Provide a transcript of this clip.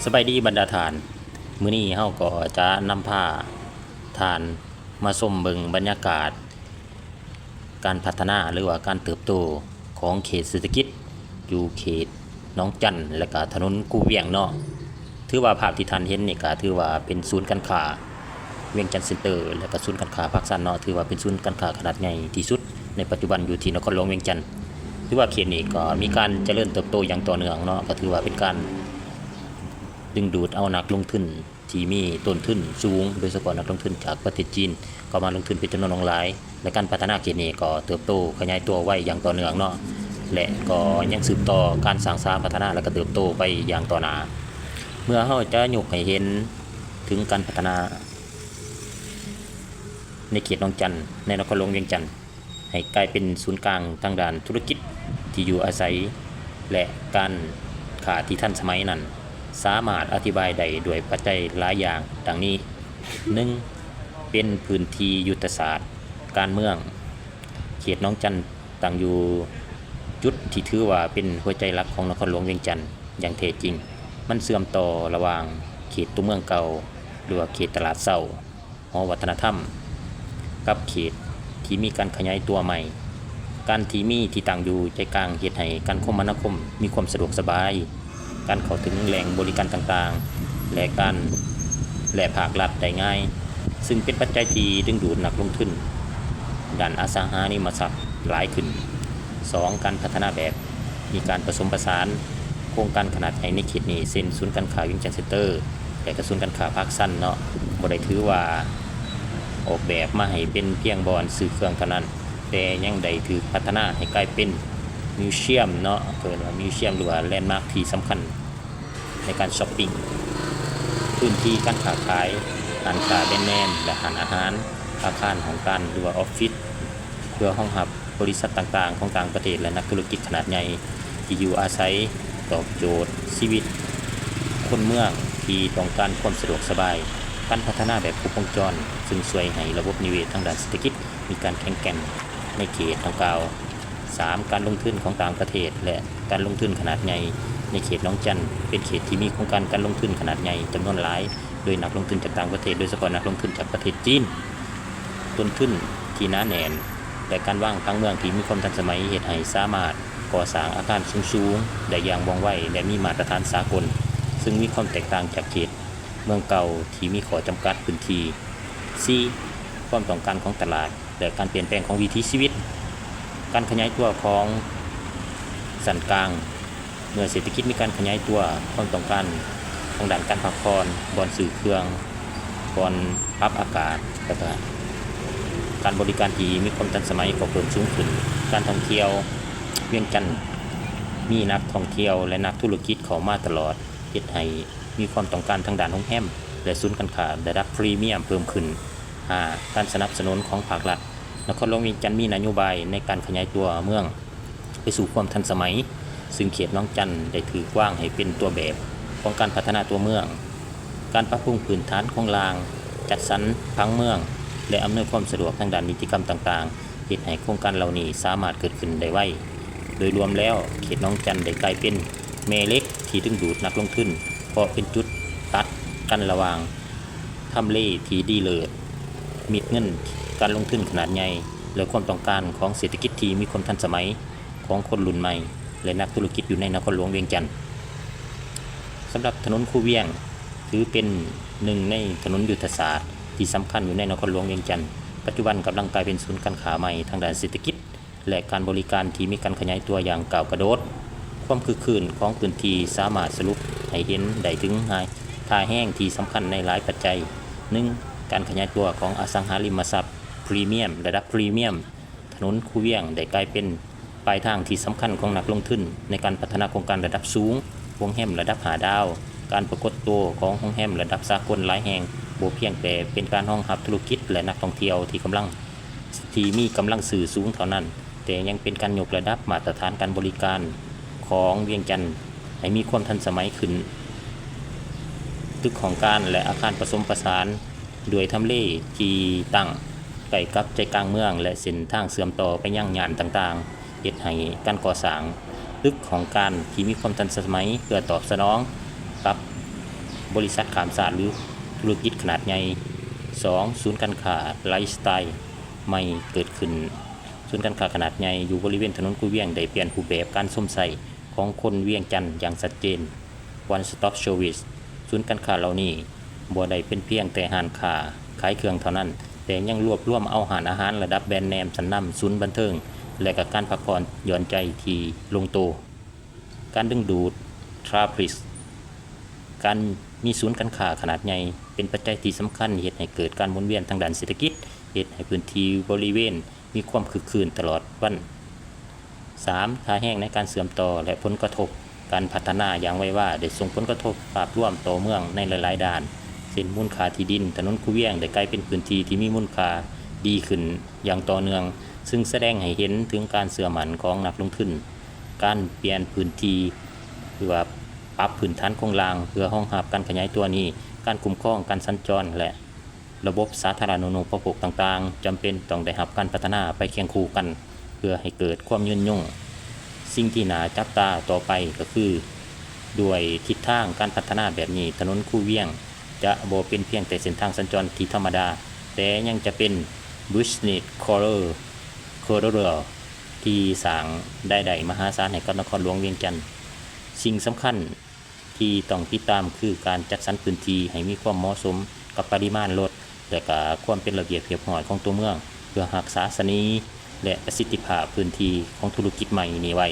ສະບາຍດີບັນດາທ່ານ, ມື້ນີ້ເຮົາກໍຈະນຳພາທ່ານມາຊົມເບິ່ງບັນຍາກາດການພັດທະນາ ຫຼືວ່າການເຕີບໂຕຂອງເຂດເສດຖະກິດ ຢູ່ເຂດໜອງຈັນ ແລະກະຖະໜົນຄູວຽງເນາະ. ຖືວ່າພາບທີ່ທ່ານເຫັນນີ້ກະຖືວ່າເປັນສູນການຄ້າວຽງຈັນເຊັນເຕີ ແລະກະສູນການຄ້າພາກຊັນເນາະ, ຖືວ່າເປັນສູນການຄ້າຂະໜາດໃຫຍ່ທີ່ສຸດໃນປັດຈຸບັນຢູ່ທີ່ນະຄອນຫຼວງວຽງຈັນ. ຖືວ່າເຂດນີ້ກໍມີການຈະເລີນເຕີບໂຕຢ່າງຕໍ່ເນື່ອງເນາະ, ກໍຖືວ່າເປັນການດຶງດູດເອົານັກລົງທຶນທີ່ມີຕົ້ນທຶນສູງ, ໂດຍສະເພາະນັກລົງທຶນຈາກປະເທດຈີນ ເຂົ້າມາລົງທຶນເປັນຈຳນວນຫຼວງຫຼາຍ ແລະ ການພັດທະນາເຂດນີ້ກໍເຕີບໂຕຂະຫຍາຍຕົວໄວຢ່າງຕໍ່ເນື່ອງເນາະ ແລະ ກໍຍັງສືບຕໍ່ການສ້າງສາພັດທະນາ ແລະ ກໍເຕີບໂຕໄປຢ່າງຕໍ່ໜ້າ. ເມື່ອເຮົາຈະຍົກໃຫ້ເຫັນເຖິງການພັດທະນາໃນເຂດໜອງຈັນ ໃນນະຄອນຫຼວງວຽງຈັນ ໃຫ້ກາຍເປັນສູນກາງທາງດ້ານທຸລະກິດ, ທີ່ຢູ່ອາໄສ ແລະ ການຄ້າທີ່ທັນສະໄໝນັ້ນ ສາມາດອະທິບາຍໄດ້ດ້ວຍປັດໄຈຫຼາຍຢ່າງດັ່ງນີ້: ໜຶ່ງ ເປັນພື້ນທີ່ຍຸດທະສາດການເມືອງ. ເຂດໜອງຈັນຕັ້ງຢູ່ຈຸດທີ່ຖືວ່າເປັນຫົວໃຈຫຼັກຂອງນະຄອນຫຼວງວຽງຈັນຢ່າງແທ້ຈິງ. ມັນເຊື່ອມຕໍ່ລະຫວ່າງເຂດຕົວເມືອງເກົ່າ ຫຼືວ່າເຂດຕະຫຼາດເຊົ້າ, ຫໍວັດທະນະທຳ ກັບເຂດທີ່ມີການຂະຫຍາຍຕົວໃໝ່. ການທີ່ມີທີ່ຕັ້ງຢູ່ໃຈກາງເຮັດໃຫ້ການຄົມມະນາຄົມມີຄວາມສະດວກສະບາຍ, ການເຂົ້າເຖິງແຫຼ່ງບໍລິການຕ່າງໆ ແລະ ການ ແລະ ພາກລັດໄດ້ງ່າຍ, ຊຶ່ງເປັນປັດໄຈທີ່ດຶງດູດນັກລົງທຶນດ້ານອະສັງຫາລິມະຊັບຫຼາຍຂຶ້ນ. ສອງ ການພັດທະນາແບບມີການປະສົມປະສານ. ໂຄງການຂະໜາດໃຫຍ່ໃນເຂດນີ້ ເຊັ່ນ ສູນການຄ້າວຽງຈັນເຊັນເຕີ ແລະ ກະສູນການຄ້າພາກຊັນເນາະ ບໍ່ໄດ້ຖືວ່າອອກແບບມາໃຫ້ເປັນພຽງບ່ອນຊື້ເຄື່ອງເທົ່ານັ້ນ, ແຕ່ຍັງໄດ້ຖືກພັດທະນາໃຫ້ກາຍເປັນມິວຊຽມເນາະ, ເອີ້ນວ່າມິວຊຽມ ຫຼືວ່າແລນມາກທີ່ສຳຄັນໃນການຊັອບປິງ, ພື້ນທີ່ການຄ້າຂາຍ, ຮ້ານຄ້າແບຣນເນມ ແລະ ຮ້ານອາຫານ, ອາຄານຫ້ອງການ ຫຼືວ່າອອບຟິດ ເພື່ອຮອງຮັບ ບໍລິສັດຕ່າງໆຂອງຕ່າງປະເທດ ແລະ ນັກທຸລະກິດຂະໜາດໃຫຍ່ທີ່ຢູ່ອາໄສ, ຕອບໂຈດຊີວິດຄົນເມືອງທີ່ຕ້ອງການຄວາມສະດວກສະບາຍ. ການພັດທະນາແບບຄົບວົງຈອນ ຊຶ່ງຊ່ວຍໃຫ້ລະບົບນິເວດທາງດ້ານເສດຖະກິດມີການແຂງແກ່ນໃນເຂດດັ່ງກ່າວ. ສາມ ການລົງທຶນຂອງຕ່າງປະເທດ ແລະ ການລົງທຶນຂະໜາດໃຫຍ່ໃນເຂດໜອງຈັນ ເປັນເຂດທີ່ມີໂຄງການການລົງທຶນຂະໜາດໃຫຍ່ຈຳນວນຫຼາຍ ໂດຍນັກລົງທຶນຈາກຕ່າງປະເທດ, ໂດຍສະເພາະນັກລົງທຶນຈາກປະເທດຈີນ. ຕົ້ນທຶນທີ່ໜາແໜ້ນ ແລະ ການວາງຜັງເມືອງທີ່ມີຄວາມທັນສະໄໝ ເຮັດໃຫ້ສາມາດກໍ່ສ້າງອາຄານສູງໆໄດ້ຢ່າງວ່ອງໄວ ແລະ ມີມາດຕະຖານສາກົນ, ຊຶ່ງມີຄວາມແຕກຕ່າງຈາກເຂດເມືອງເກົ່າທີ່ມີຂໍ້ຈຳກັດພື້ນທີ່. ສີ່ ຄວາມຕ້ອງການຂອງຕະຫຼາດ ແລະ ການປ່ຽນແປງຂອງວິຖີຊີວິດ. ການຂະຫຍາຍຕົວຂອງຊັ້ນກາງ. ເມື່ອເສດຖະກິດມີການຂະຫຍາຍຕົວ, ຄວາມຕ້ອງການທາງດ້ານການພັກຜ່ອນ, ບ່ອນຊື້ເຄື່ອງ, ບ່ອນປັບອາກາດ ແລະ ກະການບໍລິການທີ່ມີຄວາມທັນສະໄໝກໍເພີ່ມສູງຂຶ້ນ. ການທ່ອງທ່ຽວ, ວຽງຈັນມີນັກທ່ອງທ່ຽວ ແລະ ນັກທຸລະກິດເຂົ້າມາຕະຫຼອດ, ເຮັດໃຫ້ມີຄວາມຕ້ອງການທາງດ້ານໂຮງແຮມ ແລະ ສູນການຄ້າລະດັບພຣີມຽມເພີ່ມຂຶ້ນ. ຫ້າ ການສະໜັບສະໜູນຂອງພາກລັດ. ນະຄອນຫຼວງວຽງຈັນມີນະໂຍບາຍໃນການຂະຫຍາຍຕົວເມືອງ ໄປສູ່ຄວາມທັນສະໄໝ, ຊຶ່ງເຂດໜອງຈັນໄດ້ຖືກວາງໃຫ້ເປັນຕົວແບບຂອງການພັດທະນາຕົວເມືອງ. ການປັບປຸງພື້ນຖານໂຄງລ່າງ, ຈັດສັນຜັງເມືອງ ແລະ ອຳນວຍຄວາມສະດວກທາງດ້ານນິຕິກຳຕ່າງໆ ເຮັດໃຫ້ໂຄງການເຫຼົ່ານີ້ສາມາດເກີດຂຶ້ນໄດ້ໄວ. ໂດຍລວມແລ້ວ, ເຂດໜອງຈັນໄດ້ກາຍເປັນແມ່ເຫຼັກທີ່ດຶງດູດນັກລົງທຶນ, ເພາະເປັນຈຸດຕັດກັນລະຫວ່າງ ທຳເລທີ່ດີເລີດ, ເມັດເງິນການລົງທຶນຂະໜາດໃຫຍ່ ແລະ ຄວາມຕ້ອງການຂອງເສດຖະກິດທີ່ມີຄວາມທັນສະໄໝຂອງຄົນລຸ້ນໃໝ່ ແລະ ນັກທຸລະກິດຢູ່ໃນນະຄອນຫຼວງວຽງຈັນ. ສຳລັບຖະໜົນຄູວຽງ ຖືເປັນໜຶ່ງໃນຖະໜົນຍຸດທະສາດທີ່ສຳຄັນຢູ່ໃນນະຄອນຫຼວງວຽງຈັນ, ປັດຈຸບັນກຳລັງກາຍເປັນສູນການຄ້າໃໝ່ທາງດ້ານເສດຖະກິດ ແລະ ການບໍລິການທີ່ມີການຂະຫຍາຍຕົວຢ່າງກ້າວກະໂດດ. ຄວາມຄຶກຄື້ນຂອງພື້ນທີ່ສາມາດສະຫຼຸບໃຫ້ເຫັນໄດ້ເຖິງທ່າແຮງທີ່ສຳຄັນໃນຫຼາຍປັດໄຈ. ໜຶ່ງ, ການຂະຫຍາຍຕົວຂອງອະສັງຫາລິມະຊັບພຣີມຽມ, ລະດັບພຣີມຽມ. ຖະໜົນຄູວຽງໄດ້ກາຍເປັນປາຍທາງທີ່ສຳຄັນຂອງນັກລົງທຶນໃນການພັດທະນາໂຄງການລະດັບສູງ, ໂຮງແຮມລະດັບຫ້າດາວ, ການປາກົດໂຕຂອງໂຮງແຮມລະດັບສາກົນຫຼາຍແຫ່ງ ບໍ່ພຽງແຕ່ເປັນການຮອງຮັບທຸລະກິດ ແລະ ນັກທ່ອງທ່ຽວທີ່ກຳລັງ ທີ່ມີກຳລັງຊື້ສູງເທົ່ານັ້ນ, ແຕ່ຍັງເປັນການຍົກລະດັບມາດຕະຖານການບໍລິການຂອງວຽງຈັນໃຫ້ມີຄວາມທັນສະໄໝຂຶ້ນ. ຕຶກຫ້ອງການ ແລະ ອາຄານປະສົມປະສານ ດ້ວຍທຳເລທີ່ຕັ້ງໃກ້ກັບໃຈກາງເມືອງ ແລະ ເສັ້ນທາງເຊື່ອມຕໍ່ໄປຍັງຍ່ານຕ່າງໆ ເຮັດໃຫ້ການກໍ່ສ້າງຕຶກຫ້ອງການທີ່ມີຄວາມທັນສະໄໝ ເພື່ອຕອບສະໜອງກັບ ບໍລິສັດຂ້າມຊາດ ຫຼື ທຸລະກິດຂະໜາດໃຫຍ່. ສອງ, ສູນການຄ້າໄລຟ໌ສະໄຕລ໌ໃໝ່ເກີດຂຶ້ນ. ສູນການຄ້າຂະໜາດໃຫຍ່ຢູ່ບໍລິເວນຖະໜົນຄູວຽງໄດ້ປ່ຽນຮູບແບບການຊົມໃຊ້ຂອງຄົນວຽງຈັນຢ່າງຊັດເຈນ. One Stop Service ສູນການຄ້າເຫຼົ່ານີ້ບໍ່ໄດ້ເປັນພຽງແຕ່ຮ້ານຄ້າຂາຍເຄື່ອງເທົ່ານັ້ນ, ແຕ່ຍັງລວບລວມເອົາຮ້ານອາຫານລະດັບແບຣນເນມຊັ້ນນຳ, ສູນບັນເທີງ ແລະ ກະການພັກຜ່ອນຢ່ອນໃຈທີ່ລົງໂຕ. ການດຶງດູດທຣາຟຟິກ. ການມີສູນການຄ້າຂະໜາດໃຫຍ່ເປັນປັດໄຈທີ່ສຳຄັນເຮັດໃຫ້ເກີດການໝູນວຽນທາງດ້ານເສດຖະກິດ, ເຮັດໃຫ້ພື້ນທີ່ບໍລິເວນມີຄວາມຄຶກຄື້ນຕະຫຼອດວັນ. ສາມ, ທ່າແຮງໃນການເຊື່ອມຕໍ່ ແລະ ຜົນກະທົບ. ການພັດທະນາຢ່າງໄວວາໄດ້ສົ່ງຜົນກະທົບພາບລວມຕໍ່ເມືອງໃນຫຼາຍໆດ້ານ, ເຊັ່ນ ມູນຄ່າທີ່ດິນຖະໜົນຄູວຽງໄດ້ກາຍເປັນພື້ນທີ່ທີ່ມີມູນຄ່າດີຂຶ້ນຢ່າງຕໍ່ເນື່ອງ, ຊຶ່ງສະແດງໃຫ້ເຫັນເຖິງການເຊື່ອໝັ້ນຂອງນັກລົງທຶນ. ການປ່ຽນພື້ນທີ່ ຫຼືວ່າປັບພື້ນຖານໂຄງລ່າງເພື່ອຮອງຮັບການຂະຫຍາຍຕົວນີ້, ການຄຸ້ມຄອງການສັນຈອນ ແລະ ລະບົບສາທາລະນູປະໂພກຕ່າງໆ ຈຳເປັນຕ້ອງໄດ້ຮັບການພັດທະນາໄປຄຽງຄູ່ກັນ ເພື່ອໃຫ້ເກີດຄວາມຍືນຍົງ. ສິ່ງທີ່ໜ້າຈັບຕາຕໍ່ໄປກໍຄື ດ້ວຍທິດທາງການພັດທະນາແບບນີ້, ຖະໜົນຄູວຽງຈະບໍ່ເປັນພຽງແຕ່ເສັ້ນທາງສັນຈອນທີ່ທຳມະດາ, ແຕ່ຍັງຈະເປັນ Business Corridor ທີ່ສ້າງລາຍໄດ້ມະຫາສານໃຫ້ກັບນະຄອນຫຼວງວຽງຈັນ. ສິ່ງສຳຄັນ ທີ່ຕ້ອງຕິດຕາມຄືການຈັດສັນພື້ນທີ່ໃຫ້ມີຄວາມເໝາະສົມກັບປະລິມານລົດ ແລະ ກະຄວາມເປັນລະບຽບຮຽບຮ້ອຍຂອງຕົວເມືອງ ເພື່ອຮັກສາສະເໜ່ ແລະ ປະສິດທິພາບພື້ນທີ່ຂອງທຸລະກິດໃໝ່ນີ້ໄວ້.